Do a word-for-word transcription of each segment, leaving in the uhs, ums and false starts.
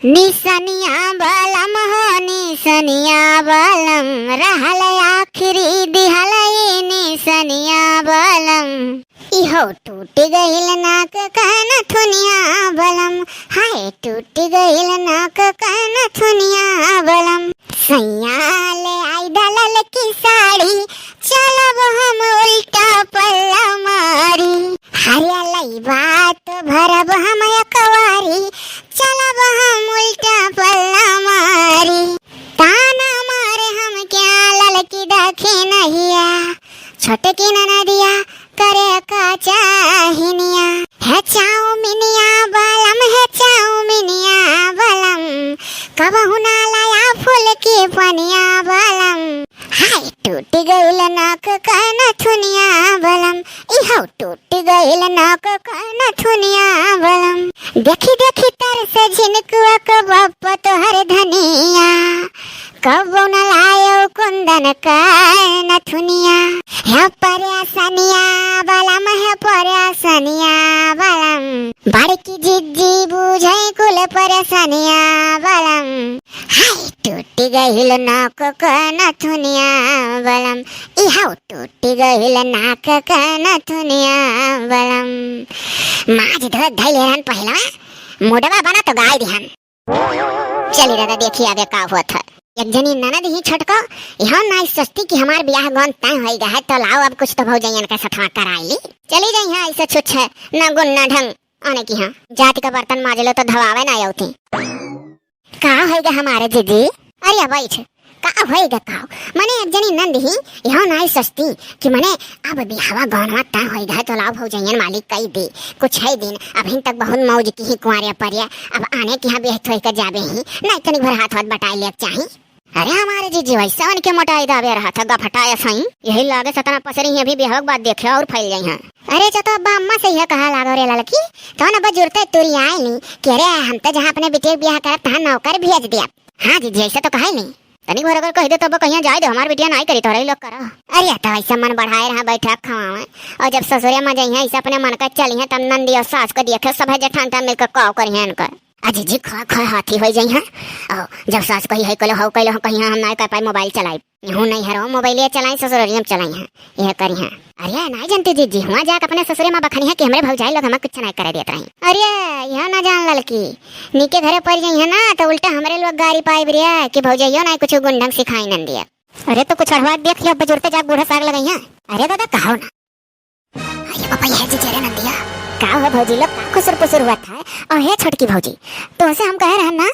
निसनिया बलम हो, निसनिया बलम, रहल आखिरी दिहल ई निसनिया बलम। इहो टूट गइल नाक क नथुनिया बलम, हाय टूट गइल नाक क नथुनिया बलम। सैया ले आई द ललकी साड़ी, चलब हम उल्टा पल्ला मारी। हरिया लइबा तो भरब हम अकवारी, चलब हम उल्टा पल्ला मारी। ताना मारे हमके ललकी दखिनहिया, छोटकी ननदिया करे का चाहिनिया। हे चाउमिनिया बलम, हे चाउमिनिया बलम, कबहू ना लाया फूल की पनिया बलम। हाय टूट गइल नाक क नथुनिया बलम, इहो टूट गइल नाक क नथुनिया बलम। देखी देखी तरस झिनकुआ क बाप तोहर धनिया, कबो न लायो कुंदन क नथुनिया। हे परेसनिया बलम, हे परेसनिया बलम, बड़की जिज्जी बुझै कुल परेसनिया बलम। हाय टूट गइल नाक क नथुनिया बलम, इहो टूट गइल नाक क नथुनिया बलम। माज धो धइले रहन पहिलवा, मुडवा बना तो गाय दिहन। चली दादा, देखी आगे का होत है। एक जनी ननद ही छोटको, इहो नाई सोचती कि हमार बियाह गौन तय होई गए है, तो लाओ अब कुछ तो भौजैयन के सथवा कराई ली। चली जाई है ऐसे छुच्छे, ना गुण ना ढंग, आने की हाँ। जाति का बर्तन माज लो तो धवावे ना आवती। का होई गए हमारे जिज्जी? अरे बैठ, का होई गए का? मने एक जनी नंद ही, इहो नाई सोचती कि मने अब बियाहवा गौनवा तय होई गए, तो लाओ भौजैयन मालिक कई दी। कुछ है दिन, अभिन तक बहुत मौज की ही कुंवारे परिया, अब आने की हाँ बियाह होई के जाबे ही, नाई तनिक भर हाथ वाथ बटाई लेक चाही। अरे हमारे जिज्जी वैसे उनके मोटाई दाबे रहा था, गफटाया सही। यही लागे सतना पसरी ही, अभी बियाह के बाद देखे और फैल जाई हैं। अरे चतो अब्बा अम्मा से यह कहा लागो रे ललकी, तो ना बजुरते तुरी आए नी कि अरे हम तो जहाँ अपने बिटिया के बियाह करब तहाँ नौकर भेज दिया। हाँ जिज्जी, ऐसे तो कहे नी। तनिक भर अगर कह दे तब कहिया जाए दे, हमार बिटिया नाई करी, तोहरे लोग करा। अरे तो ऐसे मन बढ़ाए रहा बैठा खावा में, और जब ससुरे में जाई हैं ऐसे अपने मन का चली हैं, तब नंदी और सास को देखे सब है जेठान तब मिलकर काव करी हैं इनकर। अजी जी, खा खा हाथी होई जाई हैं। और जब सास कही है कलो, हौ कलो, हम कही हम नाई कर पाई, मोबाइल चलाई। हूँ नहीं हरो, मोबाइल चलाई, ससुररियम चलाई हैं, यह करी हैं। अरे नाई जानती जिज्जी, हुआ जाके अपने ससुरे में बखनी है कि हमरे भौजाई लोग हमें कुछ नाई करे देत रही। अरे यह ना जान ललकी, नीके घरे पड़ जाई है ना, तो उल्टा हमरे लोग गारी पाई बिरिया कि भौजाइयो नाई कुछ गुण ढंग सिखाई नंदिया। अरे तो कुछ अढ़वा देख लियो, बजुरते जाके बूढ़ा साग लगाई हैं। अरे दादा कहो ना। अरे बाबा, यह जी जरे नंदिया। का हो भौजी लोग, का खुसुर पुसुर हुआ था? और हे छोटकी भौजी, तोहसे हम कहे रहन ना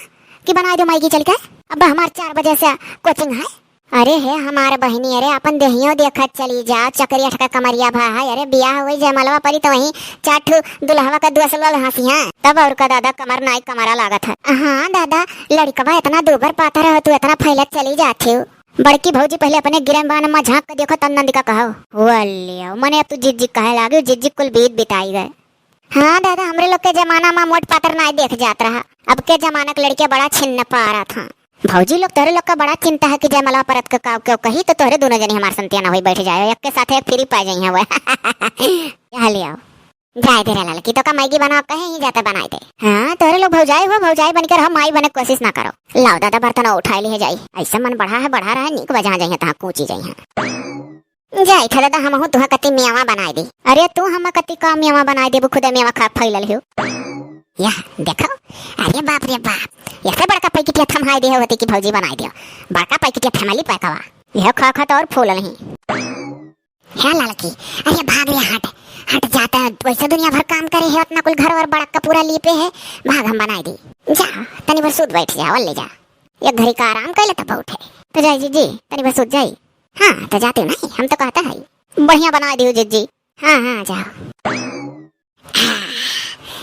कि बनाई दो मैगी चल के। अब हमार चार बजे से कोचिंग है। अरे हे हमार बहिनी, अरे अपन देहियो देखत चली जा, चकरी अटका कमरिया भा है। अरे बियाह हुई जयमलवा परी तो वहीं चार ठू दुल्हवा का दुआ सलवाल हंसी हैं। तब और का दादा, कमर नाई कमरा लागत है। हाँ दादा, लड़कवा इतना दूबर पातर है, तू इतना फैलत चली जात हो। बड़की भौजी पहले अपने गिरन बान में झांक के देखो, तब नंदिका कहो। हुआ लियो, मने अब तू जिज्जी कहे लागी, जिज्जी कुल बीत बिताई गए। हाँ दादा, हमरे लोग के जमाना में मोट पातर नाई देख जात रहा। अब के जमाना के लड़के बड़ा छिन्न पारा था। भौजी लोग, तोहरे लोग का बड़ा चिंता है कि जयमलवा परत के काव केव कही तो तोहरे दोनों जनी हमार संतिया ना होई, बैठ जाए, एक के साथ एक फ्री पा जाई हैं वो। यहाँ ले आओ। जाए दे रे ललकी, तो का मैगी बनाओ कहे ही जाता बनाए दे। हाँ, तोहरे लोग भौजाई हो, भौजाई बनकर हम माई बने कोशिश ना करो। लाओ दादा, बर्तन उठाए लिए जाई। ऐसा मन बढ़ा है, बढ़ा रहा है, नीक बजा जाई है, तहाँ कूची जाई है। जाई था दादा, हमहू तुहा कती मेवा बनाए दी। अरे तू हम कती का मेवा बनाए देबू, खुदे मेवा खा फैलल हो। यह देखो, अरे बाप रे बाप, ऐसे बड़का पैकेटिया थमाए दे होती कि भौजी बनाए दियो। बड़का पैकेटिया फैमिली पैकवा। यह खा खा तो और फूलल ही। हे ललकी, अरे भाग रे, हट, हट जाता है, वैसे दुनिया भर काम करे है, अपना कुल घर और बड़क का पूरा लीपे है, भाग हम बनाए दी। जा, तनी भर सूत बैठ जा, और ले जा। एक घड़ी का आराम कर ले तब उठे। तो जाई जिज्जी, तनी भर सूत जाई। हाँ, तो जाते नहीं, हम तो कहता है। बढ़िया बनाए दियो जिज्जी। हाँ, हाँ, जाओ।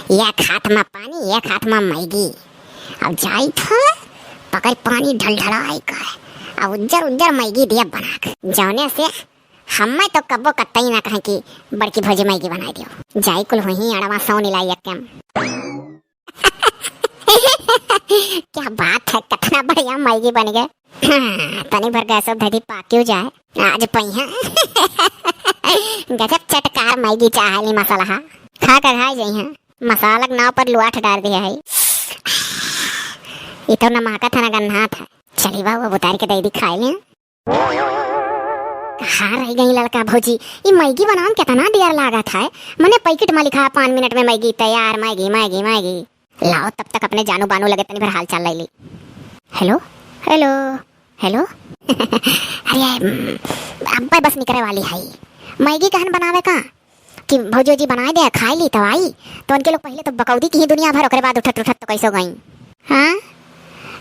एक हाथ में पानी, एक हाथ में मैगी। अब जाई था, पकड़ पानी ढलढलाई कर, अब उज्जर उज्जर मैगी दिया बना के, जौने से हमें तो कब्बो कतई ना कहें कि बड़की भौजी मैगी बनाई दियो। जाई कुल हुई अड़वा सौ निलाई एक कैम। क्या बात है, कितना बढ़िया मैगी बन गए। हाँ, तनी भर गैस धरी पाक्यो जाए। आज पइहा। गजब चटकार मैगी चाहली मसाला हा। खा के घाई जइहा। मसाला के नाव पर लुआठ डार दिया है। ई तो ना महकत है ना गन्हात है। चली बा, वो उतार के दे दी खाए ले। कहाँ रह गई ललका भौजी? ई मैगी बनावे में केतना देर लागत है। मने पैकेट में लिखा है पाँच मिनट में मैगी तैयार, मैगी, मैगी, मैगी। लाओ, तब तक अपने जानू बानू लगे तनी भर हाल चाल ले ली। हेलो, हेलो, हेलो। अरे, हम्म, अब बस निकरे वाली है। मैगी कहन बनावे का कि भौजी जी बनाए दे, खाए ली तो आई। तो उनके लोग पहले तो बकौदी की ही दुनिया भर, ओकरे बाद उठत उठत तो कैसो गई। हाँ,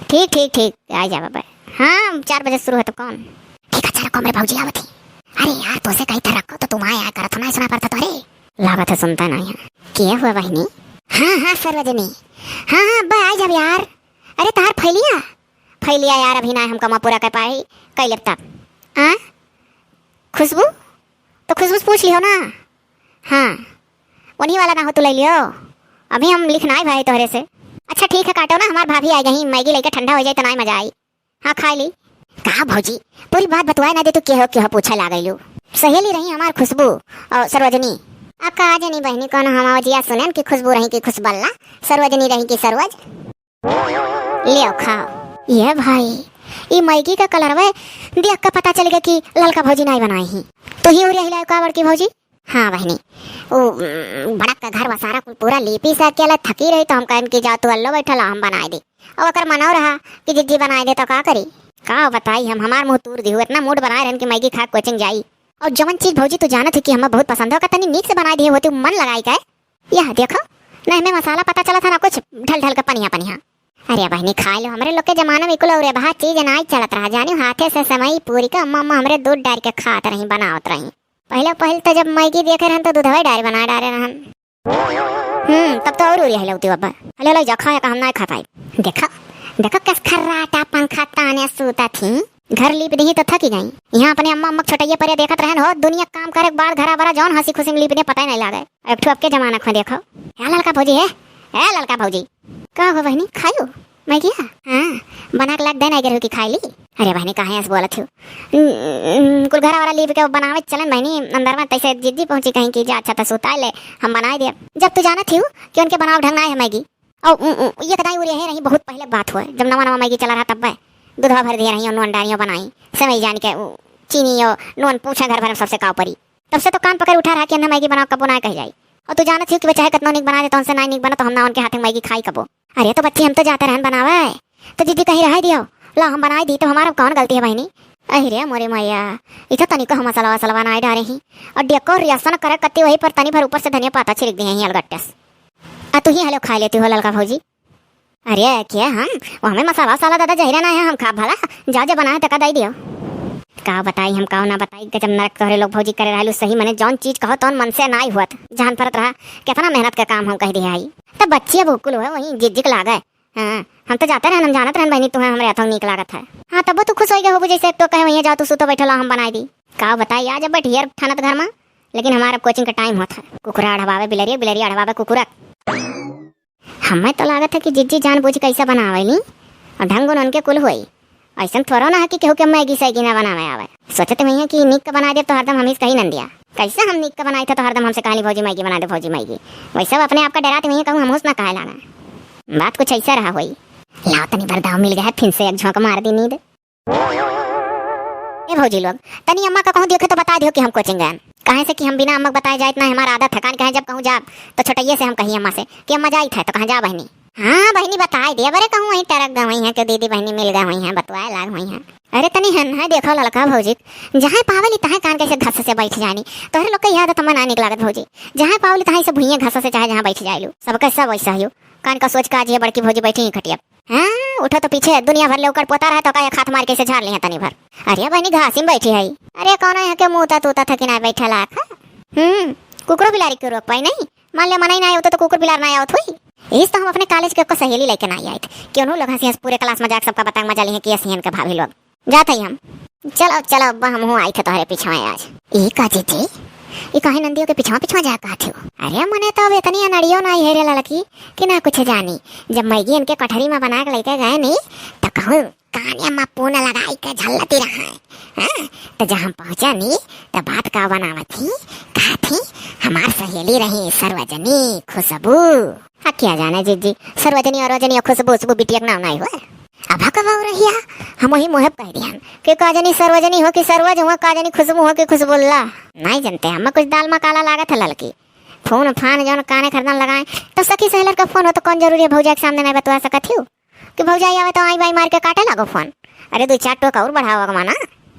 ठीक, ठीक, ठीक, आ जा बाबा। हाँ, चार बजे शुरू है तो कौन? ठीक है, चलो, हमरे भौजी आवत ही। अरे यार, तोसे कही था रखो तो तुम आए, आए करत हो, ना सुना पड़ता तोरे। लागत है सुनता नहीं है। के हुआ बहिनी? हाँ, हाँ, सर्वजनी। हाँ, हाँ, अब्बा, आ जाब यार। अरे, तहार फैलिया? फैलिया यार, अभी ना हम कमा पूरा कर पाई, कई लेब तब। हाँ? खुशबू? तो खुशबू से पूछ लियो ना। हाँ, उन्हीं वाला ना हो तो ले लियो। अभी हम लिखना है भाई तोहरे से। अच्छा, ठीक है, काटो ना, हमार भाभी आ गई, मैगी लेके ठंडा हो जाए तो ना मजा आई। हाँ, खाए ली। का भौजी, पूरी बात बतवाए ना दे तू, के हो, के हो पूछे लागैलू। सहेली रही हमार खुशबू और सरोजनी। अब का जानी बहिनी, कौन हम जिया सुनेन कि खुशबू रही कि खुशबल्ला, सरोजनी रही कि सरोज। ले खाओ। ये भाई, ई मैगी का कलरवा देख के पता चल गया कि ललका भौजी नाई बनाई ही। तू ही उरिया हिलायो का बड़की भौजी? हाँ बहिनी, उ, उम, बड़क का घर वसारा कुल पूरा लीपी से अकेले थकी रही, तो हम कहन कि जा तू अल्लो बैठल, हम बनाए दी। और ओकर मनो रहा कि जिज्जी बनाए दे तो का करी? का बताई हम, हमार मुंह तूर दिहु, इतना मूड बनाए रहन कि मैगी खा कोचिंग जाई। और जवन चीज भौजी तू जानत ही कि हमें बहुत पसंद हो, का तनी नीक से बनाए दिए होती, मन लगाई के। यह देखो, न हमें मसाला पता चला था, ना कुछ, ढल ढल के पनिया पनिया। अरे बहिनी, खाए लो, हमरे लोग के जमाना में कुल और बहा चीज नाई चलत रहा, जानियो हाथे से सेवई पूरी का अम्मा, अम्मा हमरे दूध डार के खात रही, बनावत रही। पहले, पहले तो जब मैगी देखे रहन तो दूधवे डार बना डारे रहन। हम्म, तब तो और उरिया हिलौती बब्बा। हले, हले, जा खाए का हम नाई खा पाई। देखा, देखा कस खर्राटा पंखा ताने सूता थी। घर लीप दही तो थकी गई। यहाँ अपने अम्मा, अम्मा के छोटैये परे देखत रहन हो, दुनिया काम करे के बाद घरा बरा जौन हंसी खुशी में लीप दे पता ही नहीं लागे। एक ठो अब के जमाना खो देखो। ए ललका भौजी है, ए ललका भौजी। का हो बहिनी, खायो? मैगिया? हाँ, बना के लाग दे ना गिरहू की खाई ली। अरे बहिनी, काहे ऐसे बोलत हो? उम, उम, कुल घरा वाला लीप के बनावे चलन बहिनी, अंदर में तैसे जिज्जी पहुंची कहीं की जा, अच्छा तो सुताए ले, हम बनाए दे। जब तू जानत ही कि उनके बनाव ढंग ना है मैगी। और उ, उ, ये कदाई उरे है रही, बहुत पहले बात हुआ, जब नवा नवा मैगी चला रहा तब वह दूधवा भर दिए रही और नून डारियों बनाई, सेवई जान के उ, चीनी और नून पूछे घर भर में सबसे काव परी। तब से तो कान पकड़ उठा रहा कि अन्ना मैगी बनाओ, कबो ना कह जाई। और तू जानत ही कि वो चाहे कतनो निक बना दे, तो उनसे ना निक बना, तो हम ना उनके हाथे मैगी खाई कबो। अरे तो बच्ची, हम तो जाते रहन बनावे, तो दीदी कहीं रह दियो, ला हम बनाई दी, तो हमारा कौन गलती है बहिनी? अरे मोरे मैया, इतना तनिको हम मसाला वसाला बनाए डारे ही, और decoration करे कत्ती वही पर तनी भर ऊपर से धनिया पाता छिड़क दिए ही अलगट्टे से। आ तू ही हलो खा लेती हो ललका भौजी। अरे क्या हम, वो हमें मसाला वसाला दादा जहिरा ना है, हम खा भला, जा जे बनाए तका दे दियो। का बताई हम, का ना बताई, गजब नरक तोहरे लोग भौजी करे रहलू सही, मने जौन चीज कहो तौन मन से नाई हुअत, जान परत रहा, कितना मेहनत का काम हम कह दिया है। तब बच्चिया भूकुल हुए वहीं जिज्जिक लागे। हाँ, हम तो जाते रहन, हम जानत रहन बहिनी, तुम्हें हमरे हाथों नीक लागत है। हाँ, तब तू खुश हो गए होबू, जैसे एक तो कहे वहीं जाओ, तू सुतो बैठो, ला हम बनाई दी। का बताई, आज अब ढेर ठानत घर में, लेकिन हमारा कोचिंग का टाइम होत है। कुकुरा अढ़वावे बिलरिया, बिलरिया अढ़वावे कुकुरा। हमें तो लागत है कि जिज्जी जानबूझ के ऐसा बनावेली और ढंग उनके कुल होई। ऐसन थोड़ो ना है कि केहू के मैगी सैगी ना बनावे आवे। सोचत हुई है कि नीक का बना दे तो हरदम हम ही कही नंदिया। कैसे हम नीक का बनाई था तो हरदम हमसे कहली, "भौजी मैगी बना दे, भौजी मैगी।" वैसे वो अपने आप का डरात हुई है, कहूँ हमहूस ना कहे लागा। बात कुछ ऐसा रहा होई। लाओ तनी भर दाव मिल गया है, फिर से एक झोंक मार दी नींद। ए भौजी लोग, तनी अम्मा का कहूँ देखे तो बता दियो कि हम कोचिंग गए। काहे से कि हम बिना अम्मा के बताए जाए इतना हमारा आदत है। कान कहे जब कहूँ जाब तो छोटैये से हम कही अम्मा से कि अम्मा जाइत है तो कहाँ जा बहिनी। हाँ बहिनी बताए दे, अरे कहूँ वहीं टरक गए हुई हैं, क्यों दीदी बहिनी मिल गए हुई हैं, बतवाए लाग हुई हैं। अरे तनी हन है देखो ललका भौजी, जहाँ पावली तहाँ कान कैसे घस से बैठ जानी। तोहरे लोग के याद है तो मना निक लागत भौजी, जहाँ पावली तहाँ से भुइयाँ घस से चाहे जहाँ बैठ जाए लो, सबका सब वैसा ही हो। कान का सोच का आज ये बड़की भौजी बैठी ही खटिया। हाँ, उठो तो पीछे दुनिया भर ले ओकर पोता रहे तो का एक हाथ मार के इसे झाड़ लिया तनी भर। अरे बहनी घासी में बैठी है। अरे कौन है के मुँह तूता थकी ना बैठा लाख। हम्म, कुकुरो बिलारी क्यों रोक पाई नहीं? मान ले मनई ना आवत तो कुकुर बिलार ना आवत हुई। इस तो हम अपने कॉलेज के को सहेली लेके ना आई थी। क्यों लोग हंसी हंस पूरे क्लास मजाक सबका बतांग मजा ली है कि हंसी के भाभी लोग। जात हई हम। चलो, चलो, अब्बा, हमहू आई थे तोहरे पीछे आज। ई का जीजी? ई काहे नंदियो के पिछवा पिछवा जाए कहत हो? अरे मने तो अब इतनी अनड़ियो नाई है रे ललकी कि ना कुछ जानी। जब मैगी इनके कटहरी में बना के लेके गए नी तो कहूँ काने में पून लगाई के झल्लती रहा है। हाँ? तो जब हम पहुँचा नी तो बात का बनावत ही, कहत ही हमार सहेली रही सर्वजनी खुशबू। हाँ, क्या जाने जिज्जी, सर्वजनी और रजनी और खुशबू, खुशबू बिटिया के नाम नाई हुआ। अब कब हो रहिया, हम वही मुँहे कह दिहन कि का जानी सर्वजनी हो कि सर्वज हुआ, का जानी खुशबू हो कि खुशबुल्ला। नाई जानते, हम कुछ दाल में काला लागत है ललकी। फोन फान जौन काने खरदन लगाए, तो सखी सहेलर का फोन हो तो कौन जरूरी है भौजाई के सामने नहीं बतवा सकत हियो कि भौजाई आवे तो आई बाई मार के काटे लागो फोन। अरे दो चार टोक और बढ़ावा के माना।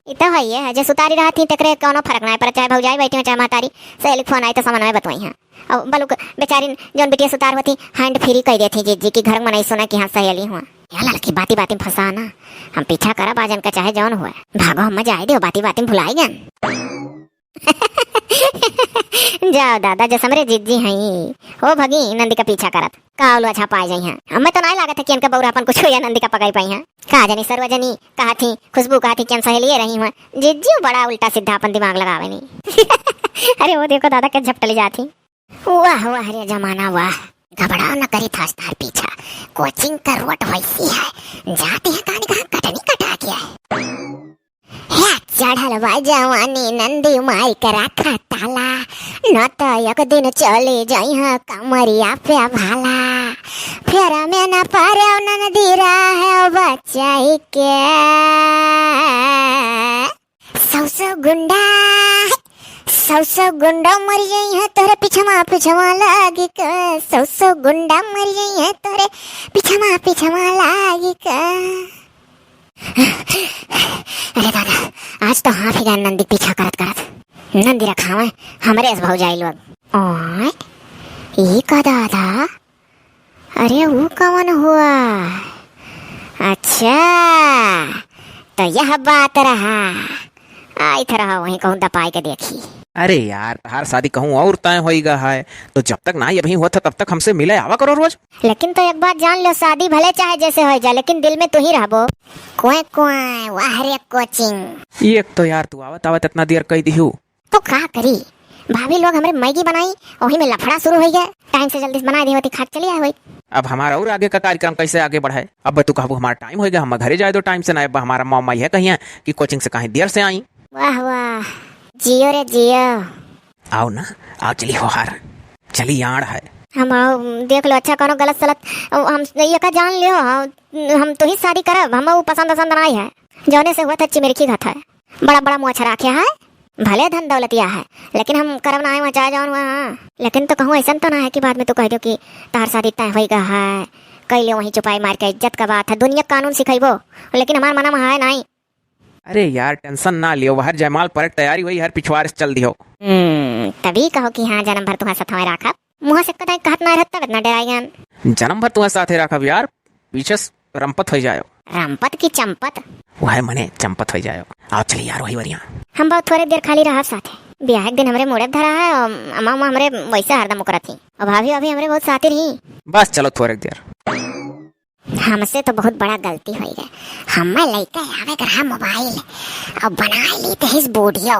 ई तो है ये है, जे सुतारी रहत ही तेकरे कौनो फर्क नाई पड़े, चाहे भौजाई बैठी हो चाहे महतारी, सहेली के फोन आई तो समन्वय बतवाई हैं। अब बलुक बेचारिन जौन बिटिया सुतार होती, हैंड फ्री कह देती जिज्जी कि घर में नहीं सुना कि हाँ सहेली हुआ। या ललकी बाती बाती में फंसा ना, हम पीछा करब आज इनका चाहे जौन हुआ। भागो हम जाए दियो, बाती बाती में भुलाई गन। जाओ दादा, जस हमरे जिज्जी हई। हो भगी, नंदी का पीछा करत। का ओलो अच्छा पाए जाई हैं। हमें तो नाई लागत है कि इनका बौरापन कुछ हुआ नंदी का पकड़ पाई हैं। का जानी सर्वजनी कहा थी, खुशबू कहा थी कि हम सहेलिए रही हुआ। जिज्जी बड़ा उल्टा सीधा अपन दिमाग लगावे नी। अरे वो देखो दादा के झपटली जाती। वाह वाह रे जमाना वाह, घबराओ न करी थास तार पीछा। कोचिंग का रोट वैसी है, जाती है कहानी कहाँ कटनी कटा के है। हे चढ़ल बा जवानी नंदी माई के रखा ताला, न तो एक दिन चली जाई है कमरिया पे भाला। फेरा में न पड़े नंदी रहे बचाई के। सौ सौ गुंडा, सौ सौ गुंडा मर जाई है तोरे पिछवा पिछवा लागी के। सौ सौ गुंडा मर जाई है तोरे पिछवा पिछवा लागी के। अरे दादा, आज तो हाँफी गए नंदी पीछा करत करत। नंदी रखावे हमरे से भौजाई लोग। ओए, ई का दादा? अरे ऊ कवन हुआ? अच्छा, तो यह बात रहा। आइत रहा वहीं कहूँ दपाई के देखी। अरे यार, तहार शादी कहूँ और तय होइगा है, तो जब तक ना अभी हुआ था तब तक हमसे मिले आवा करो रोज। लेकिन तो एक बात जान लो, शादी भले चाहे जैसे हो जाए, लेकिन दिल में तू ही रहबो। कोए कोए, वाह रे कोचिंग। एक तो यार तू आवत आवत इतना देर कह दिहू। तो का करी, भाभी लोग हमरे मैगी बनाई, वही में लफड़ा शुरू हो गया। टाइम से जल्दी से बना दी होती, खा के चली आए होई। अब हमारा और आगे का कार्यक्रम कैसे आगे बढ़े? अब तू कहबू हमारा टाइम हो गया, हम घरे जाए दो टाइम से, ना अब हमारा मम्मा यह कहिए कि कोचिंग से कहीं देर से आई। वाह वाह, जियो रे जियो। आओ ना, आओ चली हो हार, चली आड़ है। हम आओ, देख लो अच्छा कोनो गलत सलत, हम ये का जान लियो, हम, हम तो ही शादी करब, हम वो पसंद पसंद नहीं है, जौने से हुआ था चिमिरखी घात है। बड़ा बड़ा मुँह अच्छा राखे है, भले धन दौलतिया है, लेकिन हम करब ना आए वहाँ चाहे जौन हुआ। हाँ, लेकिन तो कहूँ ऐसा तो ना है कि बाद में तू कह दो कि तार शादी तय होई गा है, कैले वहीं चुपाई मार के इज्जत का बात है, दुनिया कानून सिखाइबो, लेकिन हमार मना में है नहीं। अरे यार, टेंशन ना लियो, हर जयमाल पर तैयारी हुई, हर पिछवाड़ से चल दियो। हम्म, तभी कहो कि हाँ, जन्म भर तुम्हारे साथ हमें राखब। मुँह से कदाई कहत ना रहत, तब इतना डराई गन। जन्म भर तुम्हारे साथे राखब यार, पीछे से रंपत हो जायो। रंपत की चंपत? वह मने चंपत हो जायो। आओ चली यार, वही वरिया। हम बहुत थोड़े देर खाली रहब साथे। ब्याह एक दिन हमरे मोड़े धरा है, और अम्मा, अम्मा हमरे वैसे हरदम उकरत ही। और भाभी, भाभी हमरे बहुत साथी रही। बस चलो थोड़े देर। हमसे तो बहुत बड़ा गलती होई गए। हमें लइका आवे के रहा मोबाइल, अब बनाए ली तो हिस बूढ़ियो।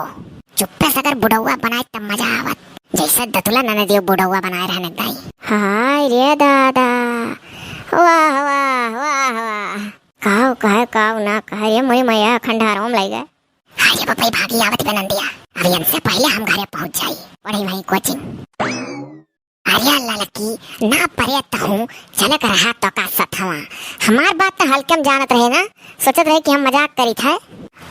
चुप्पे से अगर बुढ़ौआ बनाए तब मजा आवत, जैसे दतुला ननदियो बुढ़ौआ बनाए रहने दाई। हाय रे दादा, वाह वाह वाह वाह। काव कहे काव ना कहे रे मोरी मैया, खंडारों में लई गए। हाय रे बपई, भागी आवत बे नंदिया, अब इनसे पहले हम घरे पहुंच जाई। पढ़ी वहीं कोचिंग। अरे ललकी, ना परे तहूँ चले के रहा तो का सथवा। हमार बात तो हल्के में जानत रहे ना, सोचत रहे कि हम मजाक करित है।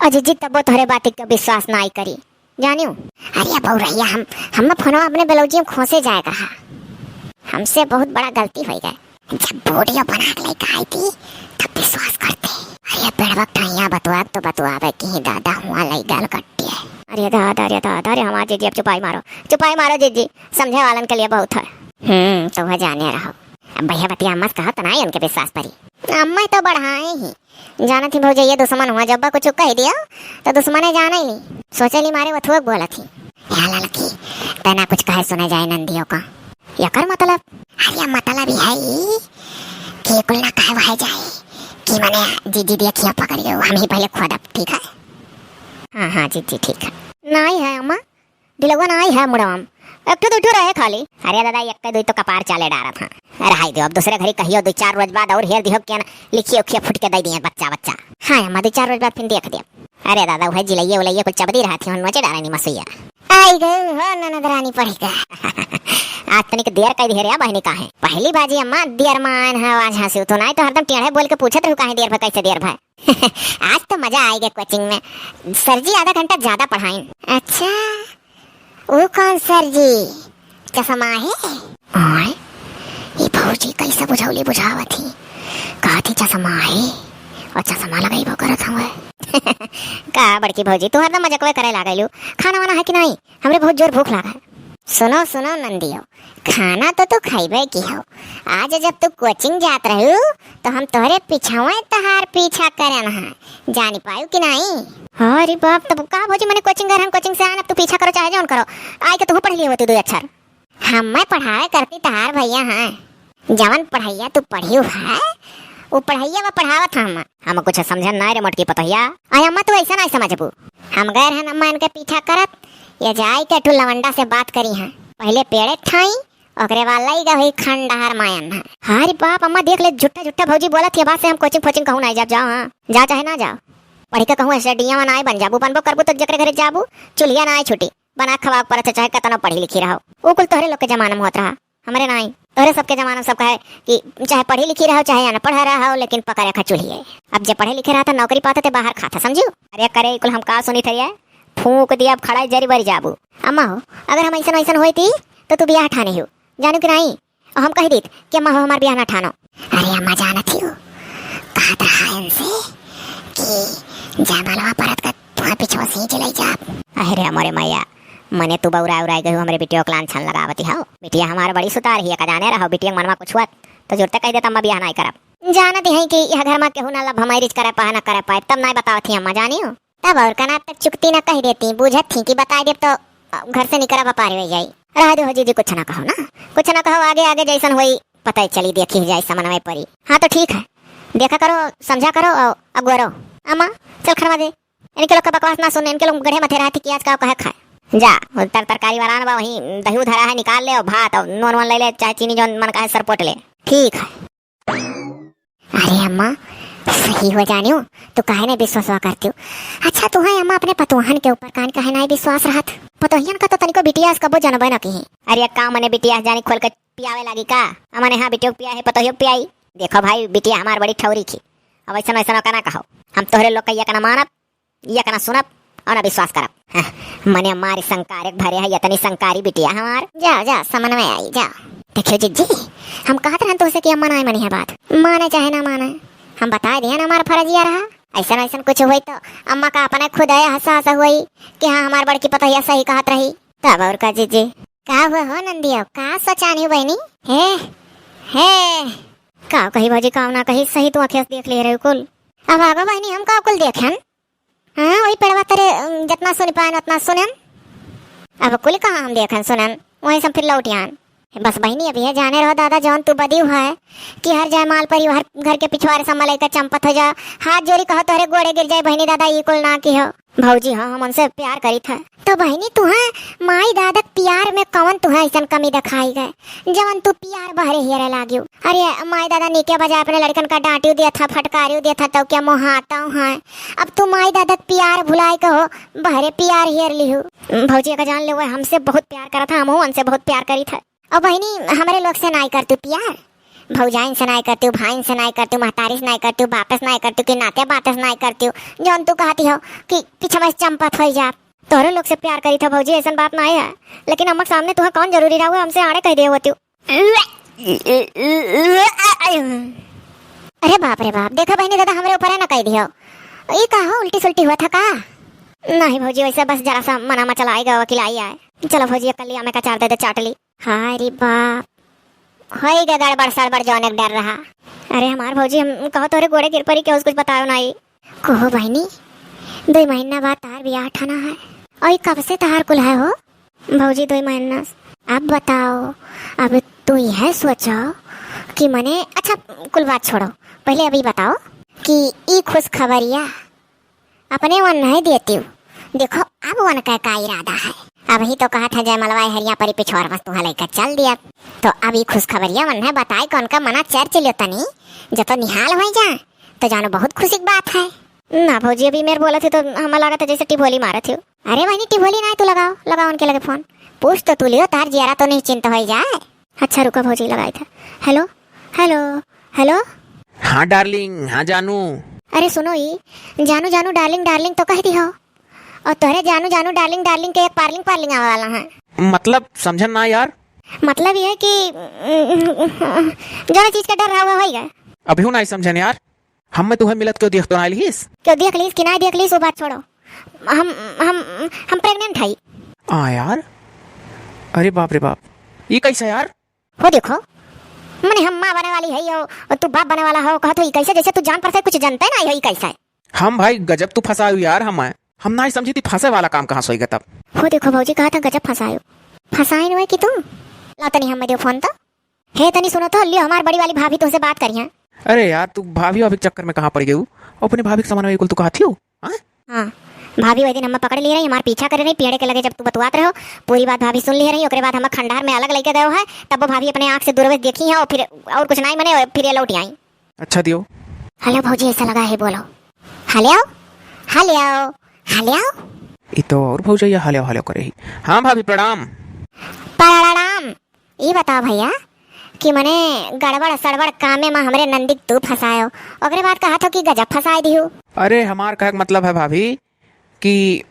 अजी जी तबो तोहरे बात के विश्वास ना आई करी, जानियो। अरे बउरहिया, हम, हम फोनवा अपने ब्लाउजी में खोसे जाए के रहा। हमसे बहुत बड़ा गलती हो गए। जब वीडियो बना के लेके आई थी, तब विश्वास करते। अरे पेड़वा के ठैया बतवा तो बतवावे कि दादा हुआ लई गाल कट्टे। अरे दादा, अरे दादा, अरे हमार जीजी अब चुपाई मारो, चुपाई मारो जीजी, समझे वालन के लिए बहुत है। हम्म, तो वह जाने रहो। अब भैया बतिया अम्मा से कहा तो ना उनके विश्वास परी। अम्मा तो बढ़ाए ही। जानत ही भौजैया दुश्मन हुआ, जब कुछ कह दिया तो दुश्मने जाने ही। सोचे ली मारे वो थोक बोलत ही। या ललकी, तना कुछ कहे सुने जाए नंदियों का। यकर मतलब? अरे मतलब यह है ई कि कुल ना कहे वह जाए कि मने जीजी देखिया पकड़ियो, हम ही पहले खोदब, ठीक है? हाँ, हाँ, जीजी, ठीक है। नहीं है अम्मा, ढिलौआ ना आई है मुड़वा में, एक ठो दू ठो रहे खाली। अरे दादा, एक दुई तो कपार चाले डारत हाँ। अरे हाय दियो, अब दूसरे घरी कहियो, दुई चार रोज बाद और हेर दिहो, क्या ना लिखिए उखिए फुट के दे दिए बच्चा बच्चा। हाँ अम्मा, दुई चार रोज बाद फिर देख दियो। अरे दादा, वह जिलैये उलैये कुल चबदी रहत ही, नोचे डारे नी मसुइया। आई गई हो ननद रानी पढ़ी का। आज तनिक देर कई दिहे रे बहिनी, काहे? पहली बाजी अम्मा देर में आयन है आज, हंसी तो नाई तो हरदम टेढ़े बोल के पूछत रहू काहे देर भा, कैसे देर भा। आज तो मजा आएगा कोचिंग में। सर जी आधा घंटा ज्यादा पढ़ाइन। अच्छा, वो कौन सर जी? चश्मा है? ओए, ये भौजी कैसे बुझौली बुझावत ही? कहत ही चश्मा है और चश्मा लगाई वो करत हवे। का बड़की भौजी, तू हरदम मजकवे करे लागेलू। खाना वाना है कि नहीं? हमरे बहुत जोर भूख लागा है। सुनो सुनो नंदियो, खाना तो तू खइबे की हो। आज जब तू कोचिंग जात रहू तो हम तोहरे पीछावे तहार पीछा करन है, जानी पायू कि नहीं? अरे बाप, तब का भौजी, मने कोचिंग गए रहन, कोचिंग से आन, अब तू पीछा करो चाहे जौन करो, आए के तू पढ़ लिए होती दो अक्षर। हम्मे पढ़ावे करती तहार भैया हैं, जवन पढ़ैया तू पढ़ियो है, वो पढ़ैया वो पढ़ावत हम। हम कुछ समझन नाय रे मोटकी पतोहिया। अरे अम्मा, तू ऐसा नाय समझबू। हम गए रहन अम्मा इनके पीछा करत, ये जाई के ठू लवंडा से बात करी हैं। पहले पेड़े ठाई, ओकरे बाद लई गए हुई खंडहर मायन है। अरे बाप अम्मा, देख ले, झूठा झूठा भौजी बोलत ही, बात से हम कोचिंग फोचिंग कहूँ नाय जाब, जाओ, हाँ, जाओ चाहे ना जाओ। पढ़ी के कहूँ ऐसे डिया नाय बन जाबू, बनबो करबू तो जकरे घरे जाबू, चूल्हिया नाय छूटी। बना खवाक परत है, चाहे कतनो पढ़ी लिखी रहो। ऊ कुल तोहरे लोग के जमाना में होत रहा, हमरे नाई। तोहरे सबके जमाना में सब कहे कि चाहे पढ़ी लिखी रहो, चाहे अनपढ़ रहो, लेकिन पकड़े खा चूल्हिए। अब जे पढ़े लिखे रहा था, नौकरी पाता ते बाहर खाता, समझियो? अरे करे, ई कुल हम का सुनी थे ये? फूंक दिया, अब खड़ा जरी बरी जाबू। अम्मा हो, अगर हम ऐसन वैसन होई थी, तो तू बियाह ठाने हो, जानू कि नाई? और हम कह दीत कि अम्मा हो हमार बियाह ना ठानो। अरे अम्मा जानत ही हो, कहत रहा इनसे कि जयमालवा परत का तुम्हारे पीछे से ही चलाई जाब। अरे मोरे मैया, मने तू बौरा उराई गई हो, हमरे बिटिया के लांछन लगावती हो। बिटिया हमार बड़ी सुतार ही है, का जाने रहो बिटिया के मनमा कुछ हुआ तो जुरते कह देत अम्मा बियाह नाई करब। जानत ही कि यह घर में केहू ना love marriage करे पाए ना करे पाए, तब नाई बतावत ही अम्मा, जानी हो। तब और का ना, तब चुकती ना कह देती, बूझत थी कि बताई देब तो घर से निकरा बपारी हो जाई। रह दो हो जीजी, कुछ ना कहो ना, कुछ ना कहो, आगे आगे जैसन होई पता ही चली, देखी जाई समनवे परी। हाँ तो ठीक है, देखा करो, समझा करो और अगुआ रहो। अम्मा चल खरवा दे, इनके लोग का बकवास ना सुन, इनके लोग गढ़े मथे रहती कि आज का कहे खाए। जा, उधर तरकारी वाला बा, वहीं दही धरा है, निकाल ले और भात और नून वून ले ले, चाहे चीनी जौन मन का है सरपोट ले। ठीक है। अरे अम्मा, सही हो जानियो, तू काहे नहीं विश्वासवा करती हो? अच्छा, तू है अम्मा, अपने पतोहन के ऊपर कान काहे नहीं विश्वास रहत? पतोहियन का तो तनिको बिटिया से कबो जनबे न की। अरे का मने बिटिया से जानी खोल के पियावे लागी का? अमने हाँ बिटिया पिया है, पतोहियो पियाई। देखो भाई, बिटिया हमार बड़ी ठौरी की, अब ऐसा ऐसा का ना कहो, हम तोहरे लोग का ये का ना मानब। ये का ना सुनब और ना विश्वास करब। हाँ, मने मारी संकार एक भरे है, इतनी संकारी बिटिया हमार। जा, जा, समन में आई, जा। देखियो जिज्जी, हम कहत रहन तुमसे कि अम्मा ना मानी है बात। माने चाहे ना माने, हम बताए दिए ना, हमारा फर्ज ये रहा। ऐसा ऐसा कुछ हुई तो अम्मा का अपने खुद आया हंसा हंसा हुई कि हाँ, हमार बड़की पतोहिया सही कहत रही। तब और का जिज्जी? का हुआ हो नंदियो, का सोचानी हो बहनी? हे, हे, का कही भौजी, का ना कही, सही तू आँखें से देख ले रहे कुल। अब आगो बहनी, हम का कुल देखेन? हाँ, वही पेड़वा तरे, अम, जितना सुन पाएन उतना सुनेन। अब कुल कहाँ हम देखेन सुनेन, वहीं से हम फिर लौट आएन। बस बहिनी, अब यह जाने रहो दादा, जौन तू बदियो है कि हर जयमाल पर ही हर घर के पिछवारे से मलई का चंपत हो जा। हाथ जोड़ी कहो, तोहरे गोड़े गिर जाए बहिनी दादा, ई कुल ना की हो। भौजी, हाँ, हम उनसे प्यार करी था। तो बहिनी, तुहे माई दादा के प्यार में कवन तुहे ऐसन कमी दिखाई गए, जवन तू प्यार बहरे हेरे लागियो? अरे, माई दादा नीके बजाय अपने लड़कन का डांटियो दिया था, फटकारियो दिया था, तो क्या मोहाता है? अब तू माई दादा के प्यार भुलाए के हो, बहरे प्यार हेर लिहू। भौजी, का जान ले, वह हमसे बहुत प्यार करा था, हम उनसे बहुत प्यार करी था। और बहिनी, हमरे लोग से नाई करतू प्यार, भौजाइन से नाई करतू, भाइन से नाई करतू, महतारी से नाई करतू, बापे से नाई करतू, कि नाते बाते से नाई करतू, जौन तू कहती हो कि पीछे में चंपत हो जा। तोहरे लोग से प्यार करी था भौजी, ऐसन बात नाई है, लेकिन अम्मा के सामने तुहा कौन जरूरी रहा, हमसे आड़े कह दे होती। अरे बाप रे बाप, देखा बहिनी दादा, हमरे ऊपर है ना कह दियो। ई का हो, उल्टी सुल्टी हुआ था का? नहीं भौजी, वैसे बस जरा सा मना मचल आएगा, वकील आई आए। चलो भौजी, एक कलिया में का चार दे दे चाट ली। हाय रे बाप, होई गे गड़बड़ सड़बड़, जौन एक डर रहा। अरे हमार भौजी, हम कहो तोहरे गोड़े गिर परी, केहू से कुछ बतायो नाई। कहो बहिनी, दो महीना बाद तार बियाह ठाना है, और ई कब से तार कुल है हो? भौजी, दो महीना से। अब बताओ, अब तू यह सोचो कि मने, अच्छा, कुल बात छोड़ो, पहले अभी बताओ कि ई खुशखबरिया अपने वन नहीं देती हूँ। देखो, अब वन का, का इरादा है। अबहीं तो कहत है जयमलवा हरिया परी पिछोर बस तुहा लइके चल दिया। तो अब ई खुशखबरिया मन है बताए कौन का मना चर्च लियो तनी, जब तो निहाल होइ जा, तो जानो बहुत खुशी की बात है। ना भौजी, अभी मेर बोलत ही तो हमें लागत है जैसे टिभोली मारत ही। अरे बहिनी, टिभोली ना है, तू लगाओ, लगाओ उनके लगे फोन। पूछ तो तू लियो, तार जियारा तो नहीं चिंता होइ जाए। अच्छा रुको भौजी, लगाई था। हेलो, हेलो, हेलो। हाँ डार्लिंग, हाँ जानू। अरे सुनो ई, जानू जानू डार्लिंग डार्लिंग तो कह दिहो। और तोहरे जानू जानू डार्लिंग डार्लिंग के एक पार्लिंग पार्लिंग आवे वाला है। मतलब समझन ना यार। मतलब ये है कि जौन चीज का डर रहा हुआ होइगा। अभी हूँ ना समझन यार। हम मैं तुहे मिलत क्यों देख तो ना लिहिस? क्यों देख लिहिस कि ना देख लिहिस, वो बात छोड़ो। हम हम हम प्रेग्नेंट हई। आ यार, अरे बाप रे बाप, ये कैसा यार? हो देखो, मने हम माँ बने वाली है यो, और तू बाप बने वाला हो, कहत हो ई कैसे, जैसे तू जान पर से कुछ जानते ना हो, ई कैसा है? हम भाई गजब तू फंसायु यार, हम हम ना समझी थी फंसे वाला काम कहाँ से होइगा तब। हो देखो भौजी, कहा था गजब फंसायु। फंसाइन हुए कि तू? ला तनी हम दियो फोन तो। हे तनी सुनो तो, लियो हमार बड़ी वाली भाभी तुमसे बात करी है। अरे यार, तू भाभी भाभी के चक्कर में कहाँ पड़ गई? अपने भाभी के सामान में कुल तू कहा थी हो? हाँ? हाँ, भाभी वही दिन हमें पकड़ लिए रही, हमार पीछा करे रही, पेड़े के लगे जब तू बतुआत रहो, पूरी बात भाभी सुन लिए रही, ओकरे बाद हमें खंडहर में अलग लेके गयो है, तब वो भाभी अपने आँख से दूरवे से देखी हैं और फिर और कुछ नहीं मने, फिर ये लौट आई। अच्छा दियो। हेलो भौजी, ऐसा लगा है, बोलो। हेलो, हेलो, हेलो। ई तो और भौजैया हेलो हेलो करे ही। हाँ भाभी प्रणाम। प्रणाम। ई बताओ भैया कि मने गड़बड़ सड़बड़ कामे में हमरे नंदी के तू फंसायो, ओकरे बाद कहा थो कि गजब फंसाए दिहू। अरे हमार कहे के मतलब है भाभी कि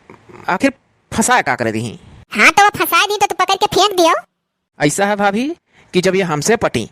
आखिर फंसाए का करे दीही? हाँ तो वो फंसाए दी तो तू पकड़ के फेंक दियो। ऐसा है भाभी कि जब ये हमसे पटी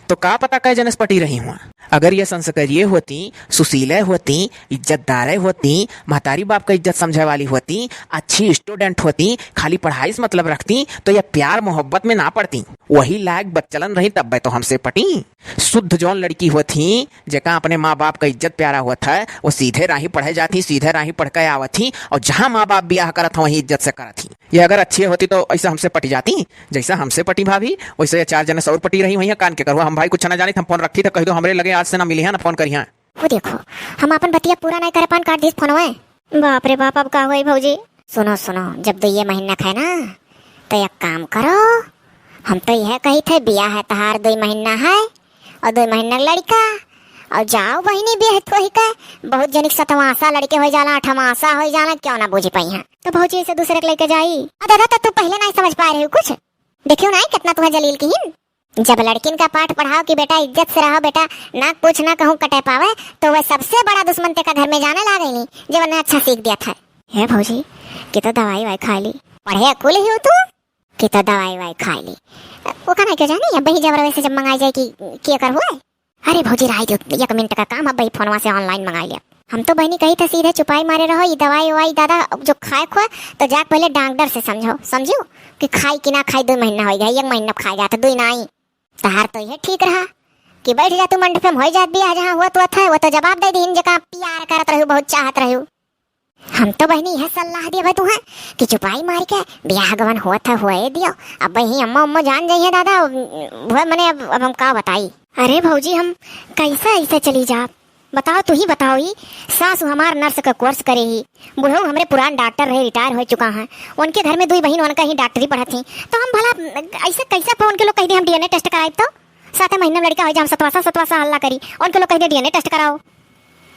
तो का पता कै जने से पटी रही हुआ। अगर ये संस्कारिये होती, सुशीले होती, इज्जतदारे होती, महतारी बाप का इज्जत समझे वाली होती, अच्छी स्टूडेंट होती, खाली पढ़ाई से मतलब रखती, तो ये प्यार मोहब्बत में ना पड़ती। वही लायक बच्चलन रही तब तो हमसे पटी। शुद्ध जौन लड़की होती, जेका अपने माँ बाप का इज्जत प्यारा होत है, वो सीधे राही पढ़े जाती, सीधे राही पढ़ के आवत ही, और जहाँ माँ बाप बियाह करत हैं वहीं इज्जत से करत ही। ये अगर अच्छी होती तो ऐसा हमसे पटी जाती, जैसा हमसे पटी भाभी, वैसे ये चार जने से और पटी रही हुई हैं। कान के करवा, हम भाई कुछ ना जानी, हम फोन रखी तो कह दो हमरे लगे आज से ना मिली है ना फोन करी हैं। वो देखो, हम अपन बतिया पूरा नहीं करे पान, काट दीस फोनवे। बाप रे बाप, अब का होई भौजी? सुनो सुनो, जब दुइये महीना का है ना, तो एक काम करो, हम तो यह कही थे बियाह है तहार दुई महीना है और दुई महीना लड़का, और जाओ बहिनी बियाह तो ही का, बहुत जनिक सतवासा लड़के हो जाला, अठवासा हो जाला, क्यों ना बूझ पाई हैं। तो भौजी ऐसे दूसरे के लेके जाई। आ दादा, तो तू पहले नहीं समझ पाए रही कुछ, देखियो ना कितना तुम्हें जलील की हिन। जब लड़किन का पाठ पढ़ाओ कि बेटा इज्जत से रहो, बेटा नाक पूछ ना कहूँ कटे पावे, तो वह सबसे बड़ा दुश्मन ते का घर में जाने लागेली, जब उन्हें अच्छा सीख दिया था। हे भौजी, कि तो दवाई वाई खा ली। पढ़े कुल ही हो तू, कि तो दवाई वाई खा ली। वो कहना क्या जानी, अब ही जब रवे से जब मंगाई जाए कि के कर हुए। अरे भौजी, रहाई दियो, एक मिनट का काम, अब भाई फोनवा से online मंगाई लिया। हम तो बहिनी कही था सीधे चुपाई मारे रहो, ये दवाई ववाई दादा जो खाए खोए, तो जाके पहले डॉक्टर से समझो, समझियो कि खाई कि ना खाई, दो महीना हो गया, एक महीना खाए जाता, दो ही ना आई। तहार तो यह ठीक रहा कि बैठ जा तू मंडप में, हो जात बियाह जहाँ हुआ तो था, वो तो जवाब दे दीन, जका प्यार करत रहू, बहुत चाहत रहू। हम तो बहिनी यह सलाह देबे तुहे कि चुपाई मार के बियाह गवन होत है, होए दियो। अब ही अम्मा उम्मा जान जाई है दादा, वह मने अब, अब हम का बताई। अरे भौजी, हम कैसे ऐसे चली जाब? बताओ, तू ही बताओ, ही सासू हमार नर्स का कोर्स करे ही, बुढ़ऊ हमरे पुरान डॉक्टर रहे, रिटायर हो चुका है, उनके घर में दुई बहिन उनका ही डॉक्टरी पढ़त ही, तो हम भला ऐसे कैसे अपन उनके लोग कह दे हम डीएनए टेस्ट कराइब तो? साते महीने में लड़का हो जाए, हम सतवासा सतवासा हल्ला करी, उनके लोग कह दे डीएनए टेस्ट कराओ।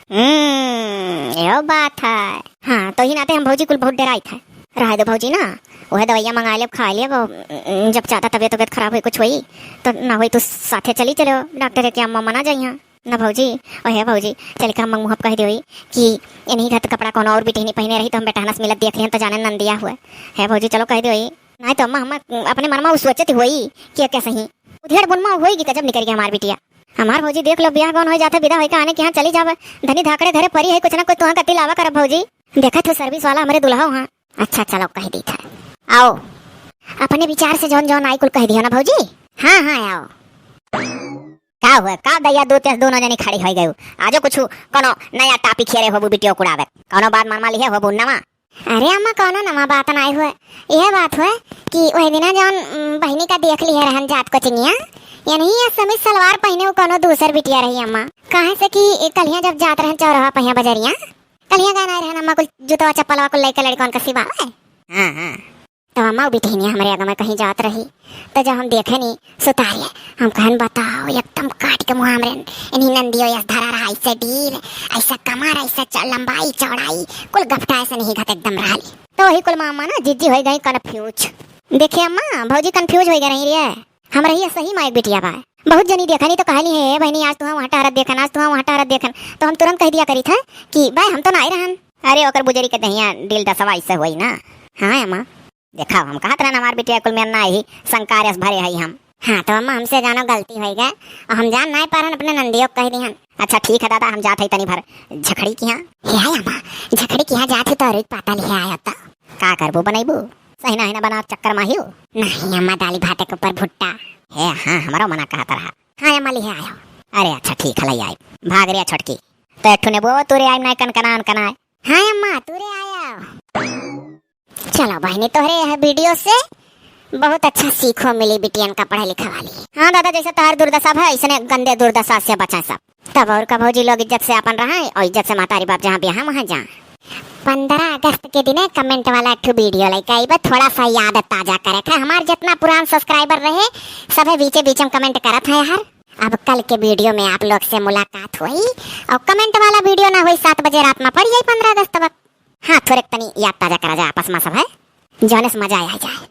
हम्म, यो बात है। हाँ, तो ही नाते हम भौजी कुल बहुत डराई था। रहे दो भौजी ना, वह दवाइयाँ मंगा लेब, खा लेब, और जब ज्यादा तबियत तबियत खराब हुई, कुछ हुई, तो ना हुई तो साथे चली चलो डॉक्टर के, अम्मा मना जाई हैं। ना भौजी, ओहे भौजी, चल के हम मुँह कह देई कि इन्हीं घर कपड़ा कोनो और बिटिहनी पहिने रही तो हम बेटहनस मिलत देख लिहन तो जाने नंदिया हुए। हे भौजी, चलो कह देई। नहीं तो अम्मा, हम अपने मन में उ सोचत होई कि क्या सही। उधेड़ बुन में होई कि गजब निकल गया हमार बिटिया। हमार भौजी देख लो, बियाह गौन हो जाता, विदा होई का आने के यहाँ चली जावे। धनी धाकड़े घरे परी है, कुछ ना कुछ तुहाँ कति लावा करब भौजी। देखत हो सर्विस वाला हमरे दुल्हा हाँ। अच्छा चलो कह दी था। आओ, अपने विचार से जौन जौन आई कुल कह दियो ना भौजी। हाँ हाँ आओ। का हुआ, का दैया दो तेज दोनों जनी खड़ी हो गई? आजो कुछ कोनो नया टॉपिक हेरे होबू बिटियो कुड़ावे, कोनो बात मनमा लिहे होबू नवा? अरे अम्मा, कोनो नवा बात नाई हुए। यह बात हुए कि वही दिना जौन, उम, बहिनी का देख लिहे रहन जात कोचिंगिया, यही ये समीज सलवार पहिने वो कोनो दूसर बिटिया रही अम्मा। काहे से कि कलिया जब जात रहन चौराहा पहिया बजरिया, कलिया गाना रहन अम्मा, कुल जूतवा चप्पलवा कुल लइके लड़कन का सिवावे। हाँ, हाँ। तो अम्मा बिटिया हमरे आगे में कहीं जात रही, तो जब हम देखे नी सुतारे, हम कहन, "बताओ, एकदम काट के मुँह हमरे इन्हीं नंदियो यस धरा रहा, ऐसे डील, ऐसा कमर, ऐसा च-, लंबाई, चौड़ाई, कुल गपटा ऐसे नहीं घत एकदम रहली।" तो वही कुल मा अम्मा ना जिज्जी होइ गई confuse। देखिए अम्मा, भौजी confuse होइ गई रही रे। हम रही सही मा एक बिटिया बा। बहुत जनी देखा नी तो कहली है, "ए बहिनी, आज तुहा वहाँ टहरत देखन, आज तुहा वहाँ टहरत देखन।" तो हम तुरंत कह दिया करी था कि, "बे, हम तो ना आए रहन।" अरे, ओकर बुजरी के दहिया डील दसवा ऐसे हुई ना। हाँ अम्मा। देखा, हम कहत रहन हमार बिटिया कुल में ना ही संकार यस भरे हई हम। हाँ, तो अम्मा हमसे जानो गलती होइ गए, और हम जान नाहीं पारन अपने नंदियो के कह दिहन। अच्छा ठीक है दादा, हम जात हई तनी भर झखड़ी किहाँ। हे आय अम्मा, झखड़ी किहाँ जात ही तो रुई पाता लिहे आयो तो। का करबू, बनैबू? सही ना है ना बना चक्कर माहियो। नहीं अम्मा, दाली भाते के ऊपर भुट्टा। हे हाँ, हमारो मना कहत रहा। हाँ अम्मा, लिहे आयो। अरे अच्छा ठीक है, ले आई। भाग रे छोटकी, तो एक ठो नेबो तोरे आई ना कनकनान कनाए। हाँ अम्मा, तोरे आया। चलो बहिनी, तोहरे यह video से बहुत अच्छा सीखो मिली बिटियन का पढ़े लिखे वाली। हाँ दादा, जैसे तोहर दुर्दशा भा, ऐसने गंदे दुर्दशा से बचा सब। तब और का भौजी लोग इज्जत से अपन रहा और इज्जत से महतारी बाप जहाँ ब्याह वहाँ जा। पन्द्रह अगस्त के दिने comment वाला एक ठो video लेके आई बा, थोड़ा सा याद ताजा करे का। हमार जितना पुरान subscriber रहे, सभे बीचे बीच में comment करत है यार। अब कल के video में आप लोग से मुलाकात हुई और comment वाला video ना हुई, सात बजे रात में पड़ जाई पन्द्रह अगस्त तक। हाँ, थोड़े तनी याद ताजा करा जा आपस में सब है, जौने से मजा आ जाए।